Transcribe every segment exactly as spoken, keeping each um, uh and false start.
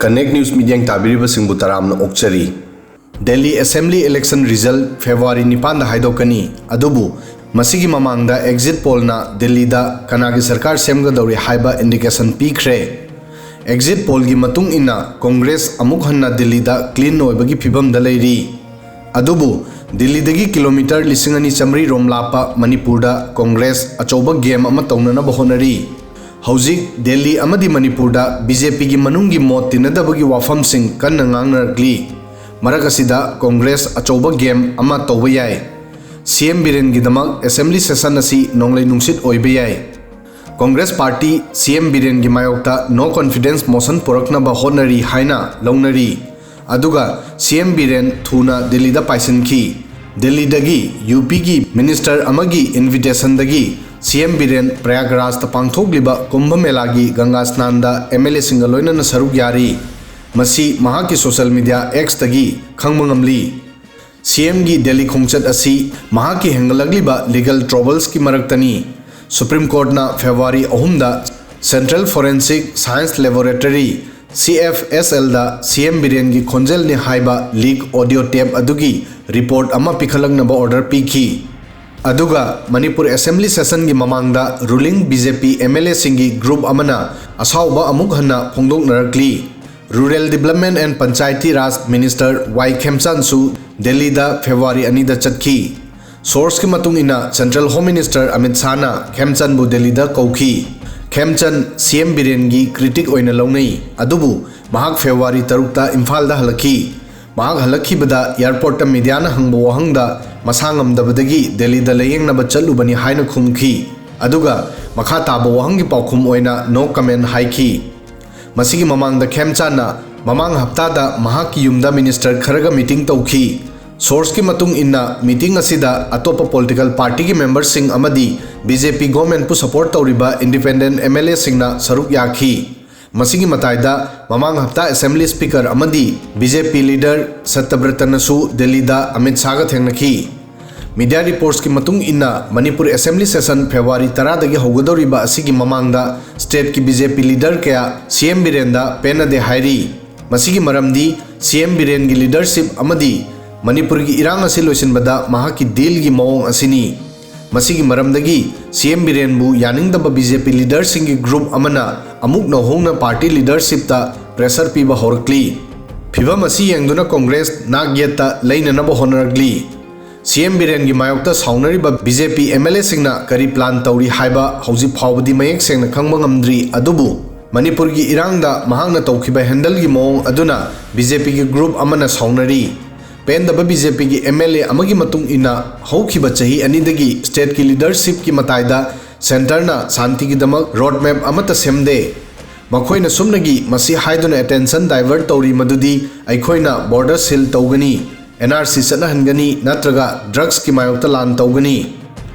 Connect News ꯃꯤꯠꯌꯦꯡ ꯇꯥꯕꯤꯔꯤꯕꯁꯤꯡꯕꯨ ꯇꯔꯥꯝꯅ ꯑꯣꯛꯆꯔꯤ꯫ Delhi Assembly Election Result February ꯅꯤꯄꯥꯟꯗ ꯍꯥꯏꯗꯣꯛꯀꯅꯤ꯫ ꯑꯗꯨꯕꯨ ꯃꯁꯤꯒꯤ ꯃꯃꯥꯡꯗ Exit Pollꯅ ꯗꯦꯜꯂꯤꯗ ꯀꯅꯥꯒꯤ ꯁꯔꯀꯥꯔ ꯁꯦꯝꯒꯗꯧꯔꯤ ꯍꯥꯏꯕ indication ꯄꯤꯈ꯭ꯔꯦ꯫ Exit Pollꯒꯤ ꯃꯇꯨꯡ ꯏꯟꯅ Congress ꯑꯃꯨꯛ ꯍꯟꯅ ꯗꯦꯜꯂꯤꯗ clean ꯑꯣꯏꯕꯒꯤ ꯐꯤꯕꯝꯗ ꯂꯩꯔꯤ꯫ ꯑꯗꯨꯕꯨ ꯗꯦꯜꯂꯤꯗꯒꯤ ꯀꯤꯂꯣꯃꯤꯇꯔ ꯂꯤꯁꯤꯡ ꯑꯅꯤ ꯆꯥꯃꯔꯤ ꯔꯣꯝ ꯂꯥꯞꯄ ꯃꯅꯤꯄꯨꯔꯗ Congress ꯑꯆꯧꯕ game ꯑꯃ ꯇꯧꯅꯅꯕ ꯍꯣꯠꯅꯔꯤ꯫ ꯍꯧꯖꯤꯛ ꯗꯦꯜꯂꯤ ꯑꯃꯗꯤ ꯃꯅꯤꯄꯨꯔꯗ BJPꯒꯤ ꯃꯅꯨꯡꯒꯤ ꯃꯣꯠ ꯇꯤꯟꯅꯗꯕꯒꯤ ꯋꯥꯐꯝꯁꯤꯡ ꯀꯟꯅ ꯉꯥꯡꯅꯔꯛꯂꯤ꯫ ꯃꯔꯛ ꯑꯁꯤꯗ Congress ꯑꯆꯧꯕ game ꯑꯃ ꯇꯧꯕ ꯌꯥꯏ꯫ CM ꯕꯤꯔꯦꯟꯒꯤꯗꯃꯛ Assembly Session ꯑꯁꯤ ꯅꯣꯡꯂꯩ ꯅꯨꯡꯁꯤꯠ ꯑꯣꯏꯕ ꯌꯥꯏ꯫ Congress Party CM ꯕꯤꯔꯦꯟꯒꯤ ꯃꯥꯌꯣꯛꯇ No Confidence Motion ꯄꯨꯔꯛꯅꯕ ꯍꯣꯠꯅꯔꯤ ꯍꯥꯏꯅ ꯂꯧꯅꯔꯤ꯫ ꯑꯗꯨꯒ CM ꯕꯤꯔꯦꯟ ꯊꯨꯅ ꯗꯦꯜꯂꯤꯗ ꯄꯥꯏꯁꯤꯟꯈꯤ꯫ ꯗꯦꯜꯂꯤꯗꯒꯤ UPꯒꯤ minister ꯑꯃꯒꯤ invitationꯗꯒꯤ CM ꯕꯤꯔꯦꯟ ꯄ꯭ꯔꯌꯥꯒꯔꯥꯖꯇ ꯄꯥꯡꯊꯣꯛꯂꯤꯕ ꯀꯨꯝꯚ ꯃꯦꯂꯥꯒꯤ ꯒꯪꯒꯥ ꯁ꯭ꯅꯥꯟꯗ MLAꯁꯤꯡꯒ ꯂꯣꯏꯅꯅ ꯁꯔꯨꯛ ꯌꯥꯔꯤ꯫ ꯃꯁꯤ ꯃꯍꯥꯛꯀꯤ social media Xꯇꯒꯤ ꯈꯪꯕ ꯉꯝꯂꯤ꯫ CMꯒꯤ ꯗꯦꯜꯂꯤ ꯈꯣꯡꯆꯠ ꯑꯁꯤ ꯃꯍꯥꯛꯀꯤ ꯍꯦꯟꯒꯠꯂꯛꯂꯤꯕ legal troublesꯀꯤ ꯃꯔꯛꯇꯅꯤ꯫ Supreme Courtꯅ February ꯑꯍꯨꯝꯗ Central Forensic Science Laboratory, CFSLꯗ CM ꯕꯤꯔꯦꯟꯒꯤ ꯈꯣꯟꯖꯦꯜꯅꯤ ꯍꯥꯏꯕ leak audio tape ꯑꯗꯨꯒꯤ report ꯑꯃ ꯄꯤꯈꯠꯂꯛꯅꯕ order ꯄꯤꯈꯤ꯫ ꯑꯗꯨꯒ ꯃꯅꯤꯄꯨꯔ Assembly Sessionꯒꯤ ꯃꯃꯥꯡꯗ ruling BJP MLAꯁꯤꯡꯒꯤ group ꯑꯃꯅ ꯑꯁꯥꯎꯕ ꯑꯃꯨꯛ ꯍꯟꯅ ꯐꯣꯡꯗꯣꯛꯅꯔꯛꯂꯤ꯫ Rural Development and Panchayati Raj Minister ꯋꯥꯏ ꯈꯦꯝꯆꯥꯟꯁꯨ ꯗꯦꯜꯂꯤꯗ February ꯑꯅꯤꯗ ꯆꯠꯈꯤ꯫ Sourceꯀꯤ ꯃꯇꯨꯡ ꯏꯟꯅ Central Home Minister ꯑꯃꯤꯠ ꯁꯥꯍꯅ ꯈꯦꯝꯆꯥꯟꯕꯨ ꯗꯦꯜꯂꯤꯗ ꯀꯧꯈꯤ꯫ ꯈꯦꯝꯆꯥꯟ CM ꯕꯤꯔꯦꯟꯒꯤ critic ꯑꯣꯏꯅ ꯂꯧꯅꯩ, ꯑꯗꯨꯕꯨ ꯃꯍꯥꯛ February ꯇꯔꯨꯛꯇ ꯏꯝꯐꯥꯜꯗ ꯍꯜꯂꯛꯈꯤ꯫ ꯃꯍꯥꯛ ꯍꯜꯂꯛꯈꯤꯕꯗ airportꯇ mediaꯅ ꯍꯪꯕ ꯋꯥꯍꯪꯗ ꯃꯁꯥ ꯉꯝꯗꯕꯗꯒꯤ ꯗꯦꯜꯂꯤꯗ ꯂꯥꯌꯦꯡꯅꯕ ꯆꯠꯂꯨꯕꯅꯤ ꯍꯥꯏꯅ ꯈꯨꯝꯈꯤ꯫ ꯑꯗꯨꯒ ꯃꯈꯥ ꯇꯥꯕ ꯋꯥꯍꯪꯒꯤ ꯄꯥꯎꯈꯨꯝ ꯑꯣꯏꯅ no comment ꯍꯥꯏꯈꯤ꯫ ꯃꯁꯤꯒꯤ ꯃꯃꯥꯡꯗ ꯈꯦꯝꯆꯥꯟꯅ ꯃꯃꯥꯡ ꯍꯞꯇꯥꯗ ꯃꯍꯥꯛꯀꯤ ꯌꯨꯝꯗ minister ꯈꯔꯒ meeting ꯇꯧꯈꯤ꯫ Sourceꯀꯤ ꯃꯇꯨꯡ ꯏꯟꯅ meeting ꯑꯁꯤꯗ ꯑꯇꯣꯞꯄ political partyꯒꯤ memberꯁꯤꯡ ꯑꯃꯗꯤ BJP governmentꯄꯨ support ꯇꯧꯔꯤꯕ independent MLAꯁꯤꯡꯅ ꯁꯔꯨꯛ ꯌꯥꯈꯤ꯫ ꯃꯁꯤꯒꯤ ꯃꯇꯥꯏꯗ ꯃꯃꯥꯡ ꯍꯞꯇꯥ Assembly Speaker ꯑꯃꯗꯤ BJP leader ꯁꯠꯇꯕ꯭ꯔꯇꯅꯁꯨ ꯗꯦꯜꯂꯤꯗ ꯑꯃꯤꯠ ꯁꯥꯍꯒ ꯊꯦꯡꯅꯈꯤ꯫ Media reportsꯀꯤ ꯃꯇꯨꯡ ꯏꯟꯅ, ꯃꯅꯤꯄꯨꯔ Assembly session February ꯇꯔꯥꯗꯒꯤ ꯍꯧꯒꯗꯧꯔꯤꯕ ꯑꯁꯤꯒꯤ ꯃꯃꯥꯡꯗ stateꯀꯤ BJP leader ꯀꯌꯥ CM ꯕꯤꯔꯦꯟꯗ ꯄꯦꯟꯅꯗꯦ ꯍꯥꯏꯔꯤ꯫ ꯃꯁꯤꯒꯤ ꯃꯔꯝꯗꯤ CM ꯕꯤꯔꯦꯟꯒꯤ leadership ꯑꯃꯗꯤ ꯃꯅꯤꯄꯨꯔꯒꯤ ꯏꯔꯥꯡ ꯑꯁꯤ ꯂꯣꯏꯁꯤꯟꯕꯗ ꯃꯍꯥꯛꯀꯤ dealꯒꯤ ꯃꯑꯣꯡ ꯑꯁꯤꯅꯤ꯫ ꯃꯁꯤꯒꯤ ꯃꯔꯝꯗꯒꯤ CM ꯕꯤꯔꯦꯟꯕꯨ ꯌꯥꯅꯤꯡꯗꯕ BJP leaderꯁꯤꯡꯒꯤ group ꯑꯃꯅ ꯑꯃꯨꯛ ꯅꯧꯍꯧꯅ party leadershipꯇ pressure ꯄꯤꯕ ꯍꯧꯔꯛꯂꯤ꯫ ꯐꯤꯚꯝ ꯑꯁꯤ ꯌꯦꯡꯗꯨꯅ Congress ꯅꯥꯛ ꯌꯦꯠꯇ ꯂꯩꯅꯅꯕ ꯍꯣꯠꯅꯔꯛꯂꯤ꯫ CM ꯕꯤꯔꯦꯟꯒꯤ ꯃꯥꯌꯣꯛꯇ ꯁꯥꯎꯅꯔꯤꯕ BJP MLAꯁꯤꯡꯅ ꯀꯔꯤ plan ꯇꯧꯔꯤ ꯍꯥꯏꯕ ꯍꯧꯖꯤꯛ ꯐꯥꯎꯕꯗꯤ ꯃꯌꯦꯛ ꯁꯦꯡꯅ ꯈꯪꯕ ꯉꯝꯗ꯭ꯔꯤ꯫ ꯑꯗꯨꯕꯨ ꯃꯅꯤꯄꯨꯔꯒꯤ ꯏꯔꯥꯡꯗ ꯃꯍꯥꯛꯅ ꯇꯧꯈꯤꯕ handleꯒꯤ ꯃꯑꯣꯡ ꯑꯗꯨꯅ BJPꯒꯤ group ꯑꯃꯅ ꯁꯥꯎꯅꯔꯤ꯫ ꯄꯦꯟꯗꯕ BJPꯒꯤ MLA ꯑꯃꯒꯤ ꯃꯇꯨꯡ ꯏꯟꯅ, ꯍꯧꯈꯤꯕ ꯆꯍꯤ ꯑꯅꯤꯗꯒꯤ stateꯀꯤ leadershipꯀꯤ ꯃꯇꯥꯏꯗ centreꯅ ꯁꯥꯟꯇꯤꯒꯤꯗꯃꯛ road map ꯑꯃꯠꯇ ꯁꯦꯝꯗꯦ꯫ ꯃꯈꯣꯏꯅ ꯁꯨꯞꯅꯒꯤ ꯃꯁꯤ ꯍꯥꯏꯗꯨꯅ attention divert ꯇꯧꯔꯤ ꯃꯗꯨꯗꯤ ꯑꯩꯈꯣꯏꯅ border seal ꯇꯧꯒꯅꯤ, NRC ꯆꯠꯅꯍꯟꯒꯅꯤ ꯅꯠꯇ꯭ꯔꯒ drugsꯀꯤ ꯃꯥꯌꯣꯛꯇ ꯂꯥꯟ ꯇꯧꯒꯅꯤ꯫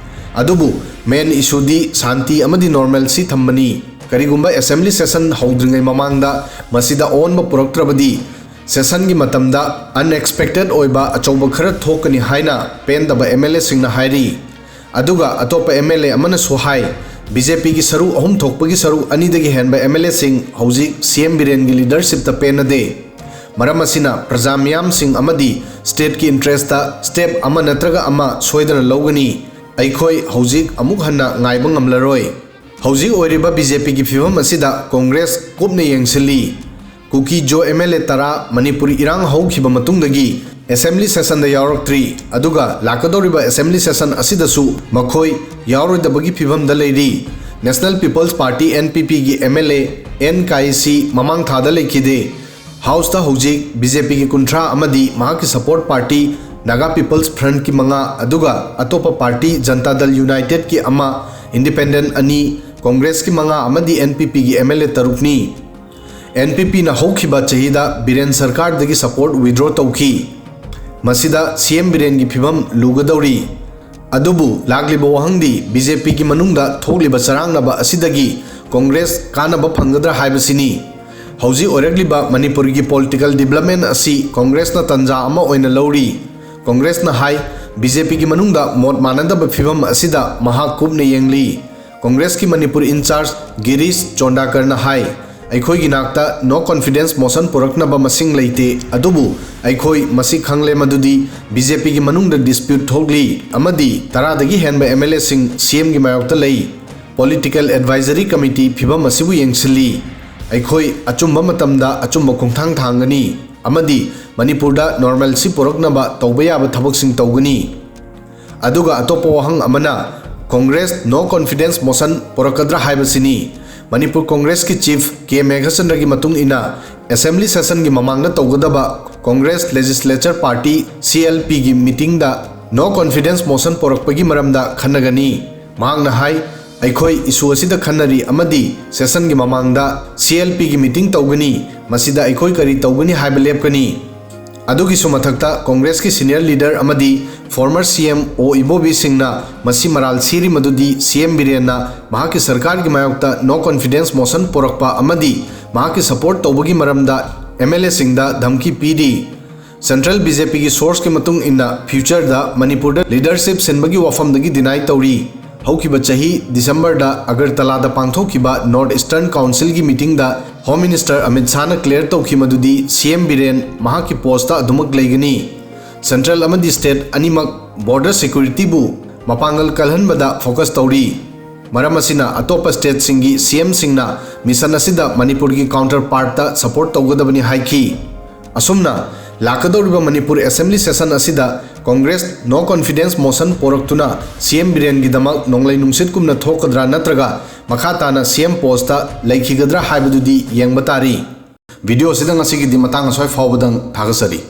ꯑꯗꯨꯕꯨ main issueꯗꯤ ꯁꯥꯟꯇꯤ ꯑꯃꯗꯤ normalcy ꯊꯝꯕꯅꯤ꯫ ꯀꯔꯤꯒꯨꯝꯕ Assembly session ꯍꯧꯗ꯭ꯔꯤꯉꯩ ꯃꯃꯥꯡꯗ ꯃꯁꯤꯗ ꯑꯑꯣꯟꯕ ꯄꯨꯔꯛꯇ꯭ꯔꯕꯗꯤ sessionꯒꯤ ꯃꯇꯝꯗ unexpected ꯑꯣꯏꯕ ꯑꯆꯧꯕ ꯈꯔ ꯊꯣꯛꯀꯅꯤ ꯍꯥꯏꯅ ꯄꯦꯟꯗꯕ MLAꯁꯤꯡꯅ ꯍꯥꯏꯔꯤ꯫ ꯑꯗꯨꯒ ꯑꯇꯣꯞꯄ MLA ꯑꯃꯅꯁꯨ ꯍꯥꯏ, BJPꯒꯤ ꯁꯔꯨꯛ ꯑꯍꯨꯝ ꯊꯣꯛꯄꯒꯤ ꯁꯔꯨꯛ ꯑꯅꯤꯗꯒꯤ ꯍꯦꯟꯕ MLAꯁꯤꯡ ꯍꯧꯖꯤꯛ CM ꯕꯤꯔꯦꯟꯒꯤ leadershipꯇ ꯄꯦꯟꯅꯗꯦ꯫ ꯃꯔꯝ ꯑꯁꯤꯅ ꯄ꯭ꯔꯖꯥ ꯃꯤꯌꯥꯝꯁꯤꯡ ꯑꯃꯗꯤ stateꯀꯤ interestꯇ step ꯑꯃ ꯅꯠꯇ꯭ꯔꯒ ꯑꯃ ꯁꯣꯏꯗꯅ ꯂꯧꯒꯅꯤ꯫ ꯑꯩꯈꯣꯏ ꯍꯧꯖꯤꯛ ꯑꯃꯨꯛ ꯍꯟꯅ ꯉꯥꯏꯕ ꯉꯝꯂꯔꯣꯏ꯫ ꯍꯧꯖꯤꯛ ꯑꯣꯏꯔꯤꯕ BJPꯒꯤ ꯐꯤꯚꯝ ꯑꯁꯤꯗ Congress ꯀꯨꯞꯅ ꯌꯦꯡꯁꯤꯜꯂꯤ꯫ ꯀꯨꯀꯤ-ꯖꯣ MLA ꯇꯔꯥ ꯃꯅꯤꯄꯨꯔ ꯏꯔꯥꯡ ꯍꯧꯈꯤꯕ ꯃꯇꯨꯡꯗꯒꯤ Assembly sessionꯗ ꯌꯥꯎꯔꯛꯇ꯭ꯔꯤ, ꯑꯗꯨꯒ ꯂꯥꯛꯀꯗꯧꯔꯤꯕ Assembly session ꯑꯁꯤꯗꯁꯨ ꯃꯈꯣꯏ ꯌꯥꯎꯔꯣꯏꯗꯕꯒꯤ ꯐꯤꯚꯝꯗ ꯂꯩꯔꯤ꯫ National People's Party, NPPꯒꯤ MLA N ꯀꯥꯏꯁꯤ ꯃꯃꯥꯡ ꯊꯥꯗ ꯂꯩꯈꯤꯗꯦ꯫ Houseꯇ ꯍꯧꯖꯤꯛ BJPꯒꯤ ꯀꯨꯟꯊ꯭ꯔꯥ ꯑꯃꯗꯤ ꯃꯍꯥꯛꯀꯤ support party Naga People's Frontꯀꯤ ꯃꯉꯥ, ꯑꯗꯨꯒ ꯑꯇꯣꯞꯄ party Janata Dal Unitedꯀꯤ ꯑꯃ, independent ꯑꯅꯤ, Congressꯀꯤ ꯃꯉꯥ ꯑꯃꯗꯤ NPPꯒꯤ MLA ꯇꯔꯨꯛꯅꯤ꯫ NPPꯅ ꯍꯧꯈꯤꯕ ꯆꯍꯤꯗ ꯕꯤꯔꯦꯟ ꯁꯔꯀꯥꯔꯗꯒꯤ support withdraw ꯇꯧꯈꯤ꯫ ꯃꯁꯤꯗ CM ꯕꯤꯔꯦꯟꯒꯤ ꯐꯤꯚꯝ ꯂꯨꯒꯗꯧꯔꯤ꯫ ꯑꯗꯨꯕꯨ ꯂꯥꯛꯂꯤꯕ ꯋꯥꯍꯪꯗꯤ BJPꯒꯤ ꯃꯅꯨꯡꯗ ꯊꯣꯛꯂꯤꯕ ꯆꯔꯥꯡꯅꯕ ꯑꯁꯤꯗꯒꯤ Congress ꯀꯥꯟꯅꯕ ꯐꯪꯒꯗ꯭ꯔꯥ ꯍꯥꯏꯕꯁꯤꯅꯤ꯫ ꯍꯧꯖꯤꯛ ꯑꯣꯏꯔꯛꯂꯤꯕ ꯃꯅꯤꯄꯨꯔꯒꯤ political development ꯑꯁꯤ Congressꯅ ꯇꯟꯖꯥ ꯑꯃ ꯑꯣꯏꯅ ꯂꯧꯔꯤ꯫ Congressꯅ ꯍꯥꯏ, ꯕꯤ ꯖꯦ ꯄꯤꯒꯤ ꯃꯅꯨꯡꯗ ꯃꯣꯠ ꯃꯥꯟꯅꯗꯕ ꯐꯤꯕꯝ ꯑꯁꯤꯗ ꯃꯍꯥꯛ ꯀꯨꯞꯅ ꯌꯦꯡꯂꯤ꯫ ꯀꯣꯡꯒ꯭ꯔꯦꯁꯀꯤ ꯃꯅꯤꯄꯨꯔ ꯏꯟꯆꯥꯔꯖ ꯒꯤꯔꯤꯁ ꯆꯣꯟꯗꯥꯀꯔꯅ ꯍꯥꯏ, ꯑꯩꯈꯣꯏꯒꯤ ꯅꯥꯛꯇ no confidence motion ꯄꯨꯔꯛꯅꯕ ꯃꯁꯤꯡ ꯂꯩꯇꯦ, ꯑꯗꯨꯕꯨ ꯑꯩꯈꯣꯏ ꯃꯁꯤ ꯈꯪꯂꯦ ꯃꯗꯨꯗꯤ ꯕꯤ ꯖꯦ ꯄꯤꯒꯤ ꯃꯅꯨꯡꯗ dispute ꯊꯣꯛꯂꯤ ꯑꯃꯗꯤ ꯇꯔꯥꯗꯒꯤ ꯍꯦꯟꯕ ꯑꯦꯝ ꯑꯦꯜ ꯑꯦꯁꯤꯡ ꯁꯤ ꯑꯦꯝꯒꯤ ꯃꯥꯌꯣꯛꯇ ꯂꯩ꯫ Political Advisory Committee ꯐꯤꯕꯝ ꯑꯁꯤꯕꯨ ꯌꯦꯡꯁꯤꯜꯂꯤ꯫ ꯑꯩꯈꯣꯏ ꯑꯆꯨꯝꯕ ꯃꯇꯝꯗ ꯑꯆꯨꯝꯕ ꯈꯣꯡꯊꯥꯡ ꯊꯥꯡꯒꯅꯤ ꯑꯃꯗꯤ ꯃꯅꯤꯄꯨꯔꯗ normalcy ꯄꯨꯔꯛꯅꯕ ꯇꯧꯕ ꯌꯥꯕ ꯊꯕꯛꯁꯤꯡ ꯇꯧꯒꯅꯤ꯫ ꯑꯗꯨꯒ ꯑꯇꯣꯞꯄ ꯋꯥꯍꯪ ꯑꯃꯅ ꯀꯣꯡꯒ꯭ꯔꯦꯁ no confidence motion ꯄꯨꯔꯛꯀꯗ꯭ꯔꯥ ꯍꯥꯏꯕꯁꯤꯅꯤ꯫ ꯃꯅꯤꯄꯨꯔ ꯀꯣꯡꯒ꯭ꯔꯦꯁꯀꯤ ꯆꯤꯐ ꯀꯦ ꯃꯦꯘꯆꯟꯗ꯭ꯔꯒꯤ ꯃꯇꯨꯡ ꯏꯟꯅ, ꯑꯦꯁꯦꯝꯕ꯭ꯂꯤ ꯁꯦꯁꯟꯒꯤ ꯃꯃꯥꯡꯗ ꯇꯧꯒꯗꯕ ꯀꯣꯡꯒ꯭ꯔꯦꯁ ꯂꯦꯖꯤꯁꯂꯦꯆꯔ ꯄꯥꯔꯇꯤ, ꯁꯤ ꯑꯦꯜ ꯄꯤꯒꯤ ꯃꯤꯇꯤꯡꯗ no confidence motion ꯄꯨꯔꯛꯄꯒꯤ ꯃꯔꯝꯗ ꯈꯟꯅꯒꯅꯤ꯫ ꯃꯍꯥꯛꯅ ꯍꯥꯏ, ꯑꯩꯈꯣꯏ ꯏꯁꯨ ꯑꯁꯤꯗ ꯈꯟꯅꯔꯤ ꯑꯃꯗꯤ ꯁꯦꯁꯟꯒꯤ ꯃꯃꯥꯡꯗ ꯁꯤ ꯑꯦꯜ ꯄꯤꯒꯤ ꯃꯤꯇꯤꯡ ꯇꯧꯒꯅꯤ꯫ ꯃꯁꯤꯗ ꯑꯩꯈꯣꯏ ꯀꯔꯤ ꯇꯧꯒꯅꯤ ꯍꯥꯏꯕ ꯂꯦꯞꯀꯅꯤ꯫ ꯑꯗꯨꯒꯤꯁꯨ ꯃꯊꯛꯇ ꯀꯣꯡꯒ꯭ꯔꯦꯁꯀꯤ ꯁꯤꯅꯤꯌꯔ ꯂꯤꯗꯔ ꯑꯃꯗꯤ ꯐꯣꯔꯃꯔ ꯁꯤ ꯑꯦꯝ ꯑꯣ ꯏꯕꯣꯕꯤ ꯁꯤꯡꯅ ꯃꯁꯤ ꯃꯔꯥꯜ ꯁꯤꯔꯤ ꯃꯗꯨꯗꯤ ꯁꯤ ꯑꯦꯝ ꯕꯤꯔꯦꯟꯅ ꯃꯍꯥꯛꯀꯤ ꯁꯔꯀꯥꯔꯒꯤ ꯃꯥꯌꯣꯛꯇ no confidence motion ꯄꯨꯔꯛꯄ ꯑꯃꯗꯤ ꯃꯍꯥꯛꯀꯤ ꯁꯄꯣꯔꯠ ꯇꯧꯕꯒꯤ ꯃꯔꯝꯗ ꯑꯦꯝ ꯑꯦꯜ ꯑꯦꯁꯤꯡꯗ ꯙꯝꯀꯤ ꯄꯤꯔꯤ꯫ ꯁꯦꯟꯇ꯭ꯔꯦꯜ ꯕꯤ ꯖꯦ ꯄꯤꯒꯤ ꯁꯣꯔꯁꯀꯤ ꯃꯇꯨꯡ ꯏꯟꯅ ꯐ꯭ꯌꯨꯆꯔꯗ ꯃꯅꯤꯄꯨꯔꯗ ꯂꯤꯗꯔꯁꯤꯞ ꯁꯤꯟꯕꯒꯤ ꯋꯥꯐꯝꯗꯒꯤ ꯗꯤꯅꯥꯏ ꯇꯧꯔꯤ꯫ ꯍꯧꯈꯤꯕ ꯆꯍꯤ ꯗꯤꯁꯦꯝꯕꯔꯗ ꯑꯒꯔꯇꯂꯥꯗ ꯄꯥꯡꯊꯣꯛꯈꯤꯕ ꯅꯣꯔꯠ ꯏꯁꯇꯔꯟ ꯀꯥꯎꯟꯁꯤꯜꯒꯤ ꯃꯤꯇꯤꯡꯗ ꯍꯣꯝ ꯃꯤꯅꯤꯁꯇꯔ ꯑꯃꯤꯠ ꯁꯥꯍꯅ ꯀ꯭ꯂꯤꯌꯔ ꯇꯧꯈꯤ ꯃꯗꯨꯗꯤ ꯁꯤ ꯑꯦꯝ ꯕꯤꯔꯦꯟ ꯃꯍꯥꯛꯀꯤ ꯄꯣꯁꯇ ꯑꯗꯨꯃꯛ ꯂꯩꯒꯅꯤ꯫ ꯁꯦꯟꯇ꯭ꯔꯦꯜ ꯑꯃꯗꯤ ꯁ꯭ꯇꯦꯠ ꯑꯅꯤꯃꯛ ꯕꯣꯔꯗꯔ ꯁꯦꯀ꯭ꯌꯨꯔꯤꯇꯤꯕꯨ ꯃꯄꯥꯡꯒꯜ ꯀꯜꯍꯟꯕꯗ ꯐꯣꯀꯁ ꯇꯧꯔꯤ꯫ ꯃꯔꯝ ꯑꯁꯤꯅ ꯑꯇꯣꯞꯄ ꯁ꯭ꯇꯦꯠꯁꯤꯡꯒꯤ ꯁꯤ ꯑꯦꯝꯁꯤꯡꯅ ꯃꯤꯁꯟ ꯑꯁꯤꯗ ꯃꯅꯤꯄꯨꯔꯒꯤ ꯀꯥꯎꯟꯇꯔ ꯄꯥꯔꯠꯇ ꯁꯄꯣꯔꯠ ꯇꯧꯒꯗꯕꯅꯤ ꯍꯥꯏꯈꯤ꯫ ꯑꯁꯨꯝꯅ ꯂꯥꯛꯀꯗꯧꯔꯤꯕ ꯃꯅꯤꯄꯨꯔ ꯑꯦꯁꯦꯝꯕ꯭ꯂꯤ ꯁꯦꯁꯟ ꯑꯁꯤꯗ ꯀꯣꯡꯒ꯭ꯔꯦꯁ ꯅꯣ ꯀꯣꯟꯐꯤꯗꯦꯟꯁ ꯃꯣꯁꯟ ꯄꯣꯔꯛꯇꯨꯅ ꯁꯤ ꯑꯦꯝ ꯕꯤꯔꯦꯟꯒꯤꯗꯃꯛ ꯅꯣꯡꯂꯩ ꯅꯨꯡꯁꯤꯠꯀꯨꯝꯅ ꯊꯣꯛꯀꯗ꯭ꯔꯥ ꯅꯠꯇ꯭ꯔꯒ ꯃꯈꯥ ꯇꯥꯅ ꯁꯤ ꯑꯦꯝ ꯄꯣꯁꯇ ꯂꯩꯈꯤꯒꯗ꯭ꯔꯥ ꯍꯥꯏꯕꯗꯨꯗꯤ ꯌꯦꯡꯕ ꯇꯥꯔꯤ꯫ ꯚꯤꯗꯤꯑꯣ ꯑꯁꯤꯗ ꯉꯁꯤꯒꯤꯗꯤ ꯃꯇꯥꯡ ꯑꯁ꯭ꯋꯥꯏ ꯐꯥꯎꯕꯗꯪ ꯊꯥꯒꯠꯆꯔꯤ꯫